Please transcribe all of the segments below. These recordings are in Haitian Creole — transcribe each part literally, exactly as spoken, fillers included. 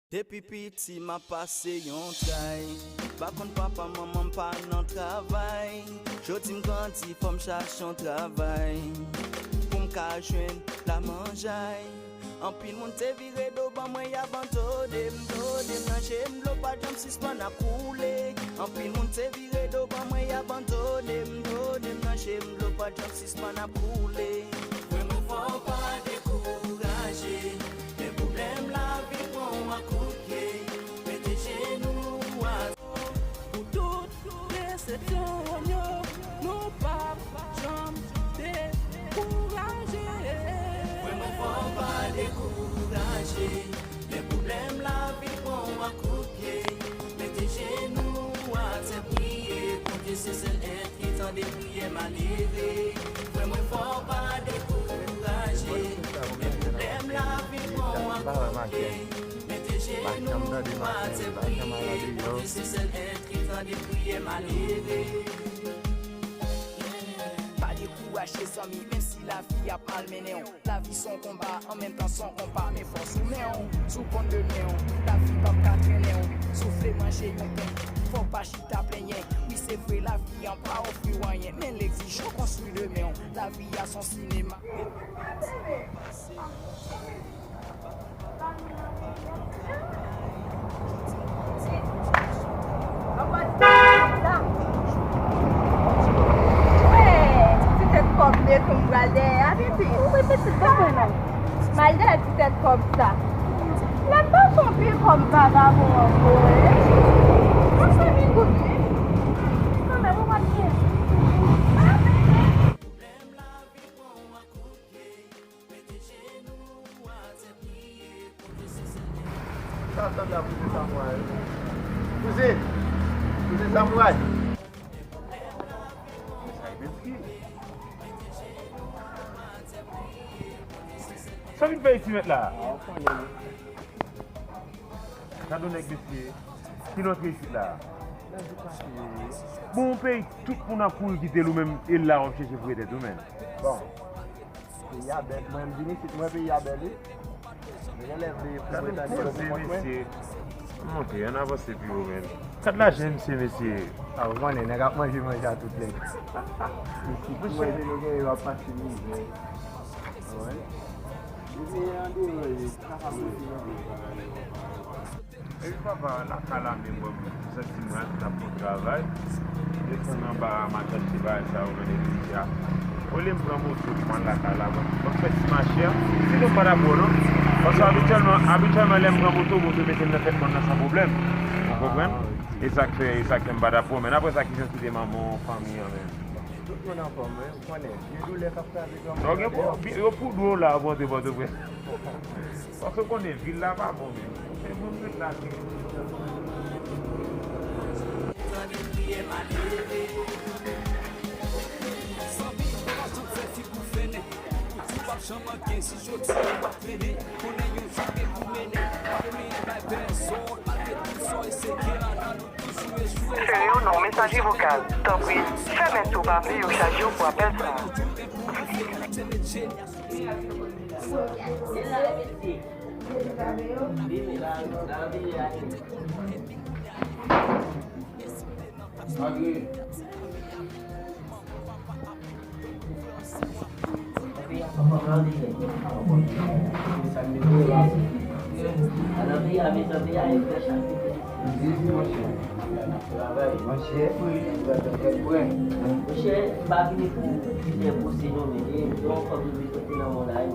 Depi piti m ap pase yon tray. Pa konn papa, manman m pa nan travay. Jodi m grandi, fò m chache yon travay pou m ka jwenn lamanjay. Anpil moun te vire do ban mwen, y abandone m, done m nan je m, dlo pa janm sispann ap koule. Anpil moun te vire do ban mwen, y abandone m, done m nan je m, dlo pa janm sispann ap koule. Frè mwen, fò w pa dekouraje. Lè pwoblèm lavi pran w ak kout pye, mete jenou w atè. Pou tout desepsyon yo, nou p ap janm dekouraje. Frè mwen, fò w pa dekouraje. Lè pwoblèm lavi pran w ak kout pye, mete jenou w atè, priye Bondye, se sèl èt ki tande priyè malere. Frè mwen, fò w pa dekouraje. Lè pwoblèm lavi pran w ak kout pye, mete jenou w atè, priye Bondye, se sèl èt ki tande priyè malere. Pa dekouraje, zanmi, menm si lavi ap malmennen w. Lavi s on konba, an menm tan s on konpa, men fòs ou men w, sou konn demen w. Lavi p ap ka trennen w, soufle manje yon pen, fò w pa chita plenyen. Wi, se vre, lavi an pa ofri w anyen, men l egzije w konstwi demen w. Lavi a s on sinema. Wè, ti tèt kòb Beton m pral dèyè a, pitit. Wi, pitit, ban mwen non. M al dèyè ti tèt kòb sa. Lè m pa fè yon pil kòb vagabon ankò, wi. Mwen fè vin goute. Kanmenm, ou pa byen. Sa tande a, kouzin Samouraï. Kouzin! Kouzin Samouraï! Sa vin fè isi mèt la? Gade yon nèg mesye ki antre isit la. Bon, yon peyi tout moun ap kouri kite l, ou menm e la w ap chèche foure tèt ou menm. Bon. Peyi a bèl, mwen m vin isit, mwen peyi a bèl wi. Mwen gen lè vle pou mwen tande yo pou kont mwen. Mesye, monte, ann avanse pi wo menm. Gad lajan misye, mesye. A, ou konnen, nèg ap manje manje a tout lè. Mesye, pou manje nou gen yo ap pase mizè. Wi. Mesye, andeyò, e, sa pa manje nan bagay yo. Epi papa, lakay la menm, mwen santi mwen al t ap fè yon travay. Desann anba a, m al chache bagay sa yo nan legliz la. Olye m pran moto pou m al lakay la, mwen, mwen fè ti mache a. Se nou pa dakò non. Paske abityèlman, abityèlman lè m pran moto, moto mete m nan tèt mòn nan san pwoblèm. Ou konprann? E sa k fè, e sa k fè m pa dakò. Men apre sa, ki jan kite manman w, fanmi an menm? Tout moun anfòm, wi. Ou konnen, vye doulè k ap kraze granmoun nan deyò. Yo poudre w la pou antre Pòtoprens. Paske w konnen vil la pa bon menm. Se moun ret la ki. Sere yon non mesaje vokal. Tanpri, fèmen si w pa vle yo chaje w pou apèl sa a. Monchè, m pa vini pou fè pwosè non, men gen yon kòb nou mete nan men w la, wi.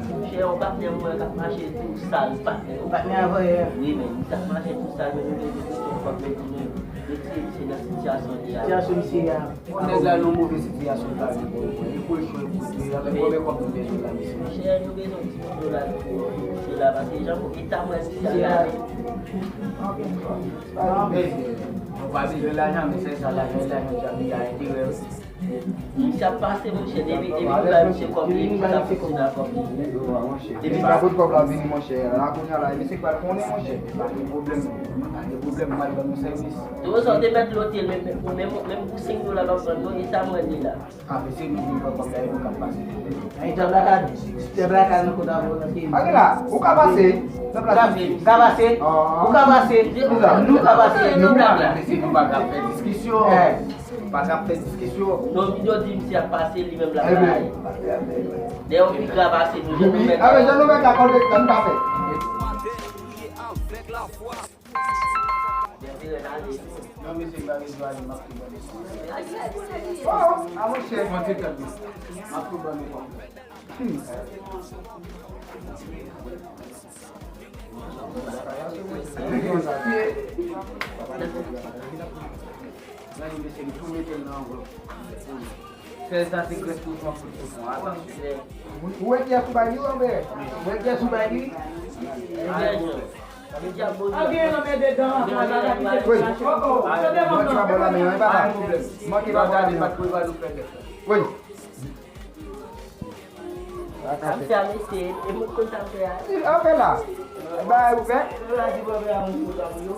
Monchè, yon patnè mwen k ap mache tou sal, patnè. Yon patnè a vòlè a? Wi, men li t ap mache tou sal, men nou te di tout yon kòb, men di nou retire misye nan sitiyasyon li a. Sitiyasyon misye a, bon, nèg la nan move sitiyasyon, li pa gen bon pwen. Li pou echwe, li pou echwe, avèk kòbè kòb nou bezwen la, mesye. Monchè, nou bezwen yon ti moun dola pou misye la, paske jan pou eta mwen misye a la. Ou pa bezwen lajan, men se sa, lajan, lajan, djab li a enterè. Misye ap pase, monchè, depi, depi nou bay misye kòb li, misye t ap fonksyone ak kòb li. Depi pa kote kòb la vini, monchè, la kounye a la, misye pral konnen, monchè. Pa gen pwoblèm, pa gen pwoblèm, m pral ban nou sèvis. Tozo, te mèt lotel, men, men, men, men pou senk dola, m ap vann non, e sa mwen li la. A, mesye, nou vin pran kòb la, e nou k ap pase. Ay, djab la ka, djab la ka nan kòb la, bon, paske pa gen la, ou ka pase. Ou ka pase. Ou ka pase. Nou ka pase. Nou ka pase. Mesye, nou pa ka fè diskisyon. Pa ka fè diskisyon. Yon videyo di misye ap pase, li menm l ap bay. Dèyè yon pi grav pase nou, jan nou mèt. A, men jan nou mèt la, kòb la, nou ka fè. Non, mesye, m pa bezwen ale, m ap tou ban nou. Oh, a monchè. Yon ti tan, m ap tou ban nou kòb. Hmm. Gade, mesye, m tou mete l nan anvlòp. Fè sa, se grès pou fon, pou fon. Atansyon. Ou wè kiyès ou bay li, ou wè? Ou wè kiyès ou bay li? Wi. Manke pa bò la men, wi, papa. Manke pa bò la men, wi. Sa m fè a, mesye, e mwen k konn sa m fè a. Anfen la. Bagay ou fè? Yo la di bò la moun konn sa pou yo.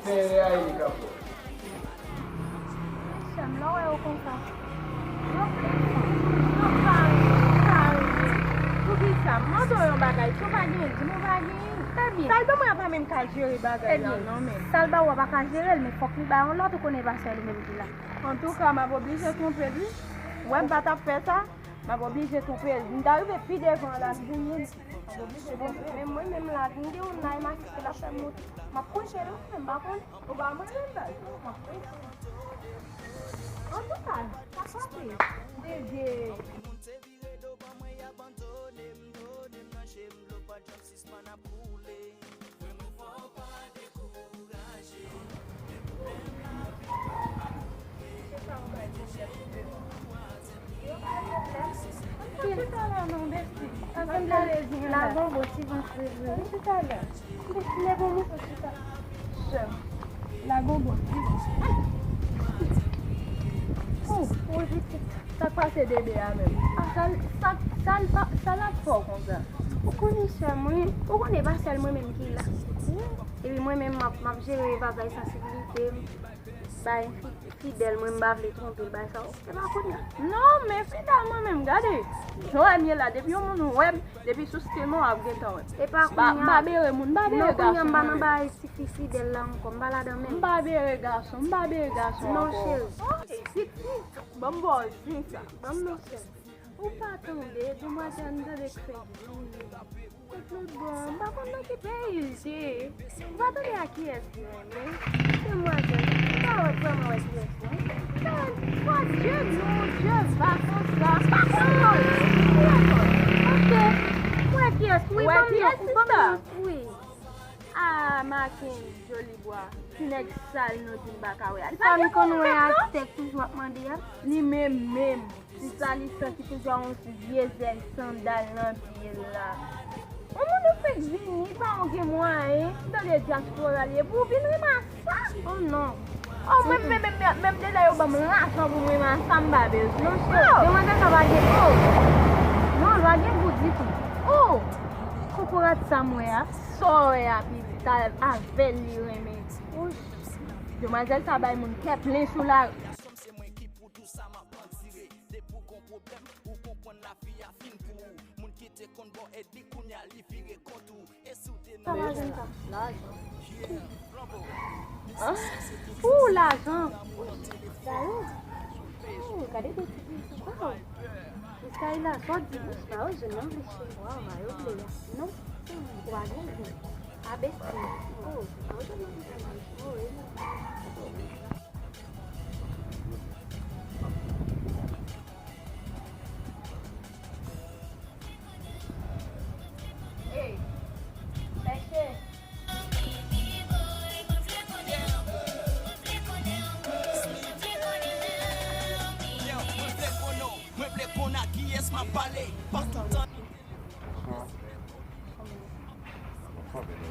Fè reyayik ankò. Sè m, lè w wè yo konsa, yo plen san. Yo pa, pa. Poukisa? M mande w yon bagay, si w pa genyen, di m ou pa genyen. Ebyen. Sa l ban mwen a pa menm ka jere bagay la, non, men. Sa l ba ou a pa ka jere l, men fòk li bay yon lòt, ou konnen e pa sèl ou menm ki la. Antouka, m ap oblije twonpe l, wi. Ou wè m pa t ap fè sa, m ap oblije twonpe l. M ta rive pi devan la, m bliye l. M ap oblije twonpe l. Men mwen menm la, m gen yon nay masisi l ap fè m moute. M ap kouche l wi, men m pa konn. Ou pa mwen menm baz. M ap kouche. Antouka, sa frape. Bebe. Lagon bon ti vant vre vre wi toutalè. Lagon bon ti vant. Sa k pase bebe a menm? Sa l, sa, sa l pa, sa l ap fè w konsa? Ou konnen sè mwen, ou konnen pa sèl mwen menm ki la. Epi mwen menm m ap, m ap jere bagay sansibilite m, bay fi, fidèl mwen, m pa vle twonpe l, bay sa, se pa kounye a. Non, men fidèl mwen menm, gade. Jan w wè m ye la, depi yon moun wè m, depi sou skin mwen, w ap gentan wè m. E pa kounye a. M pa bere moun, m pa bere gason. Non, kounye a m pa nan bagay ti fi fidèl la ankò, m pa ladan menm. M pa bere gason, m pa bere gason ankò. Non, cheri. Ok, pitit, ban m ba w zen sa. Ban m non, cheri. Ou pa tande, demwazèl, m tande k fè gri. Kot lòt bò a? M pa konn nan ki peyi l te ye. Ou pa tande a kiyès li renmen? Demwazèl, m pa wè vrèman wè kiyès li renmen. Sa, Bondye, Bondye, pa konsa. Pa konsa. Ou wè kiyès li? Ou wè kiyès li? Ou wè kiyès li? Wi. Ah, Makenn, Jolibwa. Ti nèg sal nou di m pa ka wè a. Li pa gen pwoblèm non. Sa m konn wè a, tèt toujou ap mande a. Li menm menm. Ti salisan ki toujou a yon ti vye zèl sandal nan pye l la. Yon moun ou fenk vini, pa yon gen mwayen, m tande dyaspora l ye, pou w vin renmen ak sa? Oh non. Oh, menm, menm, menm, menm de lè yo ban m lajan pou m renmen ak sa, m pa bezwen. Non, cheri, demwazèl sa pa gen, oh. Non, l pa gen gou ditou. Oh! Kokorat sa m wè a, sa w wè a, pitit, avè l li renmen. Ouch! Demwazèl sa bay moun kè plen sou lari. Pou tou sa m ap andire. Depi w gon pwoblèm, ou konprann lavi a fin pou ou. Moun ki te konn ba w èd li, kounye a li vire kont ou. E si w te nan... Sa lajan sa? Lajan. An? Pou lajan. Gade. Oh, gade de ti fi sa. Miskaela, sa w di, Miskaela, ou jwenn nan plis ke mwa, mayo ble a. Non, se yon twazyèm jou. A B C. Oh, sa w jwenn nan plis ke mwa. Oh, wi. Hey, fèche. Mwen vle konn a kiyès m ap pale. Pas tout tan. Bonsoir. Bonsoir, bebe.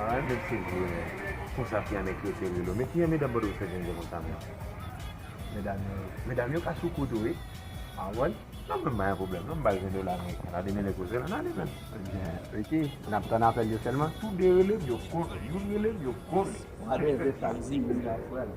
Alright, men se vre. Konsa fi a nèk rete relo. Men ki jan medam Pòtoprens yo gen konsa menm? Medam yo, medam yo ka sou kou tou, wi. Ah, wè. Non, men m pa gen pwoblèm, non, m ba l ven dola ameriken. N a demen lè koze la, n a demen. Ebyen, Ricky, n ap tann apèl yo sèlman. Tou de rele m, yo konnen. Youn rele m, yo konnen. Ou a demen sa, wi, wi, la, frè.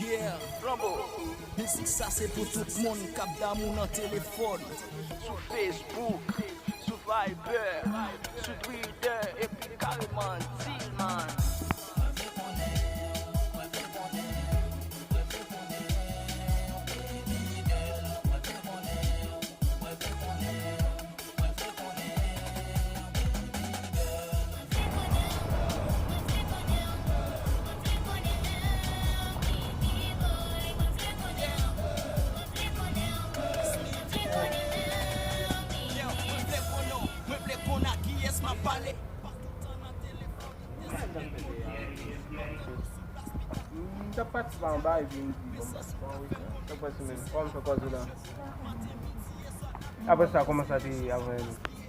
Yeah, Flanbo. Mizik sa se pou tout moun k ap damou nan telefòn, sou Facebook, sou Viber, sou Twitter, epi kareman Dilman. M t ap patisipe anba epi m di bon, m patisipe anwo. Sa k pase menm? Kòman fè kwaze la? Apre sa, kòman sa te ye avan?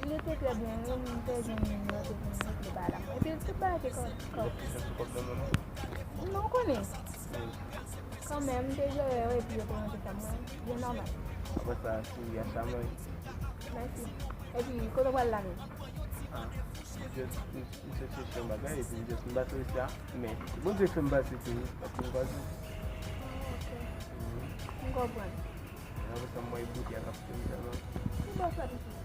Li te trè byen, wi, m te jwenn lòt epi m rete ba la. Epi tout bagay te kò-, kò-, Ou te jwenn sou kòb nan men l? Non, ou konnen. Kanmenm, m te jere yo epi yo te rantre sa mwen. Byen nòmal. Apre sa, si a sa mwen. Mèsi. Epi, kote w pral la menm? Ah. Just, m, m sot chèche yon bagay, epi m just, m pase resi a, men Bondye fè m pase tou, wi, paske m pase. M konprann. Apre sa, m wè boutèy a k ap fè m tèlman. Ki bò w soti?